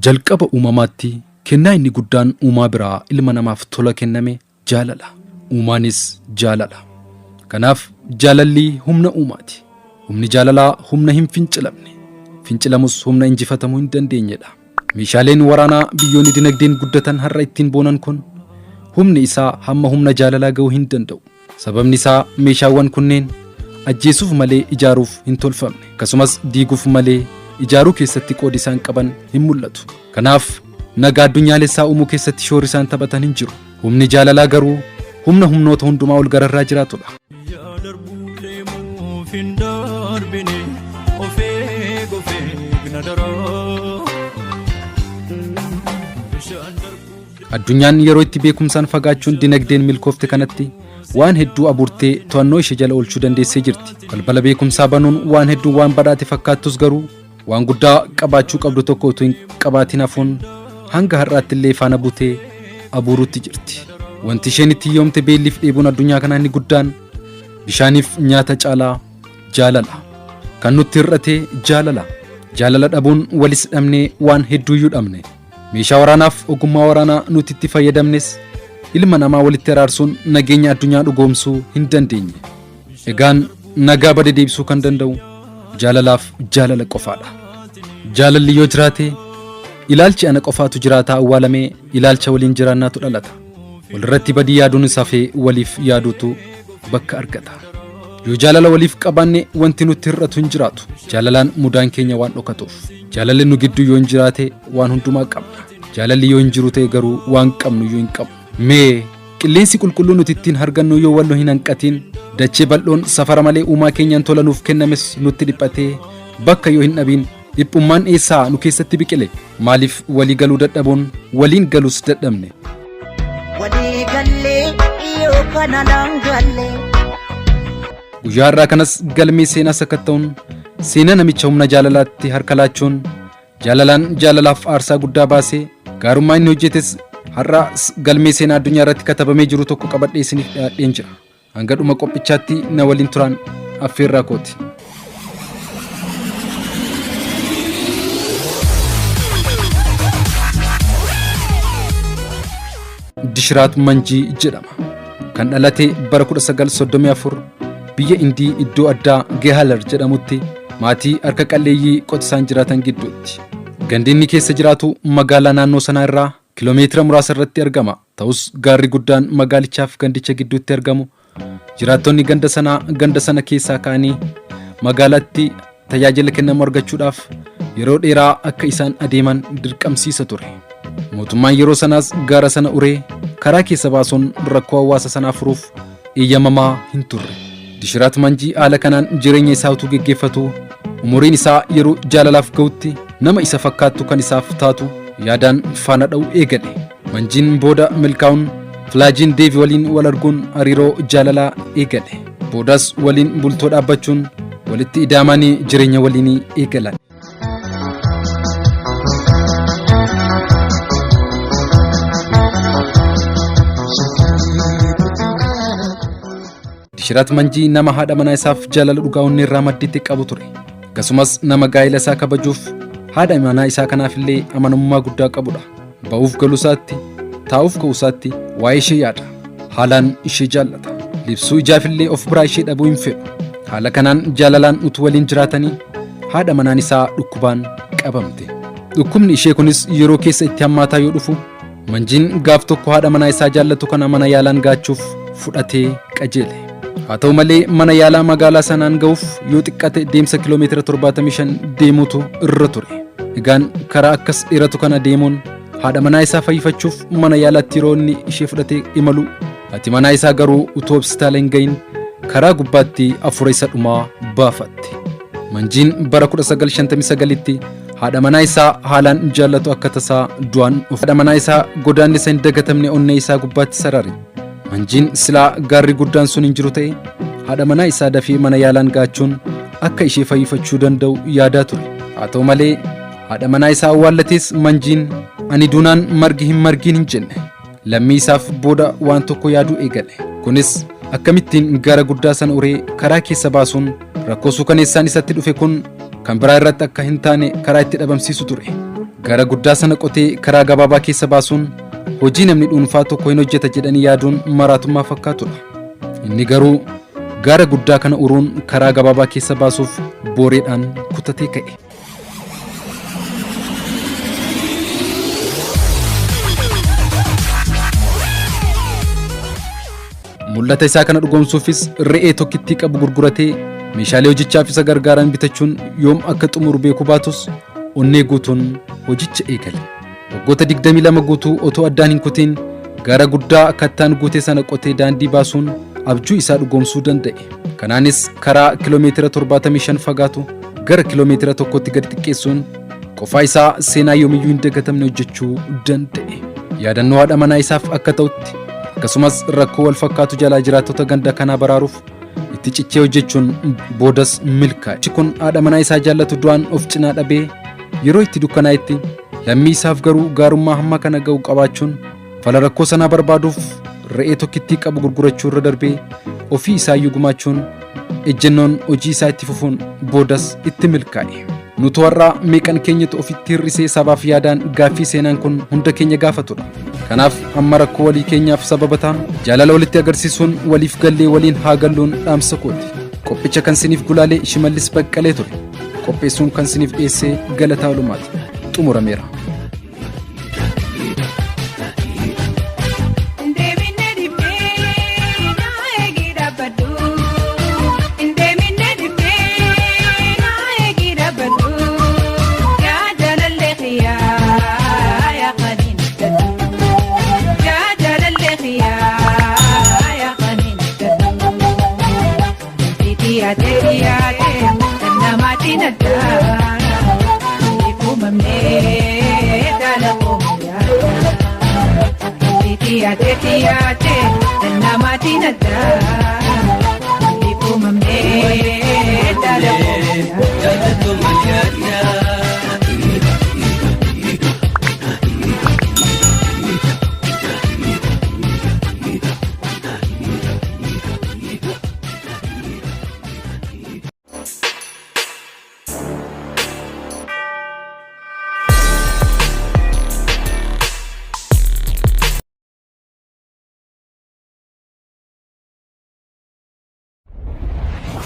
Jalqaba uumamaatti kennaa inni guddaan uumaa biraa ilma namaaf tola kenname jaalala. Uumaanis jaalala. Kanaaf jaalalli humna uumaati. Humni jaalalaa humna hin fincilamne. Fincilamus humna injifatamuu hin dandeenyedha. Meeshaaleen waraanaa biyyoonni dinagdeen guddatan har'a ittiin boonan kun humni isaa hamma humna jaalalaa ga'uu hin danda'u. Sababni isaa meeshaawwan kunneen ajjeesuuf malee ijaaruuf hin tolfamne. Akkasumas diiguuf malee ijaaruu keessatti qoodi isaan qaban hin mul'atu. Kanaaf nagaa addunyaalessaa uumuu keessatti shoorri isaan taphatan hin jiru. Humni jaalalaa garuu humna humnoota hundumaa ol gararraa jiraatudha. Yaa darbuu deemuuf hin darbine of eeg of eeg na daraa. Bishaan darbuuf Addunyaan yeroo itti beekumsaan fagaachuun dinagdeen milkoofte kanatti waan hedduu abuurtee to'annoo ishee jala oolchuu dandeessee jirti. Balbala beekumsaa banuun waan hedduu waan badhaate fakkaattus garuu waan guddaa qabaachuu qabdu tokko utuu hin qabaatin hafuun hanga har'aatti illee faana butee abuuruutti jirti. Wanti isheen itti hiyyoomte beelliif dheebuun addunyaa kanaa inni guddaan bishaaniif nyaata caalaa jaalala. Kan nutti hir'ate jaalala. Jaalala dhabuun walis dhabnee waan hedduuyyuu dhabne. Meeshaa waraanaaf ogummaa waraanaa nuti itti fayyadamnes ilma namaa walitti araarsuun nageenya addunyaa dhugoomsuu hin dandeenye. Egaan nagaa bade deebisuu kan danda'u jaalalaaf jaalala qofaadha. Jaalalli yoo jiraate ilaalchi ana qofaatu jiraataa awwaalamee ilaalcha waliin jiraannaatu dhalata. Walirratti badii yaaduun hafee waliif yaaduutu bakka argata. Yoo jaalala waliif qabaanne wanti nutti hir'atu hin jiraatu. Jaalalaan mudaan keenya waan dhokatuuf. Jaalalli nu gidduu yoo hin jiraate waan hundumaa qabna. Jaalalli yoo hin jiru ta'e garuu waan qabnu iyyuu hin qabnu. Mee qilleensi qulqulluu nuti ittiin hargannu yoo wal nu hin hanqatiin dachee bal'oon safara malee uumaa keenyaan tola nuuf kennames nutti dhiphatee bakka yoo hin dhabiin dhiphummaan eessaa nu keessatti biqile? Maaliif walii galuu dadhabuun waliin galuus dadhabne? Walii gallee yoo kana naan galle. Guyyaa har'aa kanas galmee seenaa sakatta'uun seenaa namicha humna jaalalaatti harka laachuun jaalalaan jaalalaaf aarsaa guddaa baasee gaarummaa inni hojjetes har'a galmee seenaa addunyaa irratti katabamee jiru tokko qabadhee isiniif dhiyaadheen jira. Hanga dhuma qophichaatti na waliin turaan affeerraa kooti. Dishiraat Manjii jedhama. Kan dhalate bara 1934 biyya Indii iddoo addaa Gehalar jedhamutti maatii harka qalleeyyii qotisaan jiraatan gidduutti. Gandi inni keessa jiraatu magaalaa naannoo sanaa irraa kiloomeetira muraasa irratti argama. Ta'us gaarri guddaan magaalichaaf gandicha gidduutti argamu jiraattonni ganda sanaa ganda sana keessaa ka'anii magaalaatti tajaajila kennamu argachuudhaaf yeroo dheeraa akka isaan adeeman dirqamsiisa ture. Mootummaan yeroo sanaas gaara sana uree karaa keessa baasuun rakkoo hawaasa sanaa furuuf eeyyamamaa hin turre. Dishiraat Manjii haala kanaan jireenya isaa utuu geggeeffatu umuriin isaa yeroo jaalalaaf ga'utti nama isa fakkaattu kan isaaf taatu yaadaan faana dha'uu eegale. Manjiin booda milkaa'uun Filaajiin Deevi waliin wal arguun hariiroo jaalalaa eegale. Boodas waliin bultoo dhaabbachuun walitti idaamanii jireenya waliinii eegalan. Dishiraat Manjii nama haadha manaa isaaf jaalala dhugaa onnee irraa maddiitti qabu ture. Akkasumas nama gaa'ela isaa kabajuuf haadha manaa isaa kanaaf illee amanamummaa guddaa qabudha. Ba'uuf galuu isaatti, taa'uuf ka'uu isaatti waa'ee ishee yaada. Haalaan ishee jaallata. Libsuu ijaaf illee of biraa ishee dhabuu hin fedhu. Haala kanaan jaalalaan utuu waliin jiraatanii haadha manaan isaa dhukkubaan qabamte. Dhukkubni ishee kunis yeroo keessa itti hammaataa yoo dhufu Manjiin gaaf tokko haadha manaa isaa jaallatu kana mana yaalaan gaachuuf fudhatee qajeele. Haa ta'u malee mana yaalaa magaalaa sanaan ga'uuf yoo xiqqate deemsa kiloomeetira 75 deemuutu irra ture. Egaan karaa akkas dheeratu kana deemuun haadha manaa isaa fayyifachuuf mana yaalaatti yeroo inni ishee fudhatee imalu haati manaa isaa garuu utuu hospitaala hin gahin karaa gubbaatti hafuura isa dhumaa baafatte. Manjiin bara 1959tti haadha manaa isaa haalaan jaallatu akka tasaa du'aan of haadha manaa isaa godaannisa hin dagatamne onnee isaa gubbaatti sarare. Manjiin silaa gaarri guddaan sun hin jiru ta'e haadha manaa isaa dafee mana yaalaan gaachuun akka ishee fayyifachuu danda'u yaadaa ture. Haa ta'u malee haadha manaa isaa awwaallatees Manjiin ani duunaan margi hin margiin hin jenne. Lammii isaaf booda waan tokko yaaduu eegale. Kunis akkamittiin gaara guddaa sana uree karaa keessa baasuun rakkoo suukaneessaan isatti dhufe kun kan biraa irratti akka hin taane karaa itti dhabamsiisu ture. Gaara guddaa sana qotee karaa gabaabaa keessa baasuun hojii namni dhuunfaa tokko hin hojjeta jedhanii yaaduun maraatummaa fakkaatudha. Inni garuu gaara guddaa kana uruun karaa gabaabaa keessa baasuuf booreedhaan kutatee ka'e. Mul'ata isaa kana dhugoomsuufis re'ee tokkittii qabu gurguratee meeshaalee hojichaaf isa gargaaran bitachuun yoom akka xumuru beekuu baatus onnee guutuun hojicha eegale. Waggoota 22 guutuu otoo addaan hin kutiin gaara guddaa kattaan guute sana qotee daandii baasuun abjuu isaa dhugoomsuu danda'e. Kanaanis karaa kiiloomeetira 75 fagaatu gara kiiloomeetira tokkotti gadi xiqqeessuun qofaa isaa seenaa yoomiyyuu hin dagatamne hojjechuu danda'e. Yaadannoo haadha manaa isaaf akka ta'utti akkasumas rakkoo wal fakkaatu jalaa jiraattota ganda kanaa baraaruuf itti cichee hojjechuun boodas milkaa'e. Kun haadha manaa isaa jaallatu du'aan of cinaa dhabee yeroo itti dukkanaa'etti lammii isaaf garuu gaarummaa hamma kana ga'u qabaachuun fala rakkoo sanaa barbaaduuf re'ee tokkittii qabu gurgurachuu irra darbee ofii isaayyuu gumaachuun ejjennoon hojii isaa itti fufuun boodas itti milkaa'e. Nuti warraa meeqan keenyatu ofitti hir'isee sabaaf yaadaan gaaffii seenaan kun hunda keenya gaafatudha. Kanaaf amma rakkoo walii keenyaaf sababa taanu jaalala walitti agarsiisuun waliif gallee waliin haa galluun dhaamsa kooti. Qophicha kan siniif gulaalee Shimallis Baqqalee ture. Qopheessuun kan siniif dhiyeessee Galataa Olumaati. Xumurameera. Deemine dhibbee na eegi dhaabbadhu. Deemine dhibbee na eegi dhaabbadhu. Yaa jaalallee xiyyaa yaa qaniin gadhu. Yaa jaalallee xiyyaa yaa qaniin gadhu. Dhiyaatee dhiyaatee kan namaatiin addaa. Kuumamnee dhaala koomiyaa. Tiyaate tiyaate namaatiin addaa.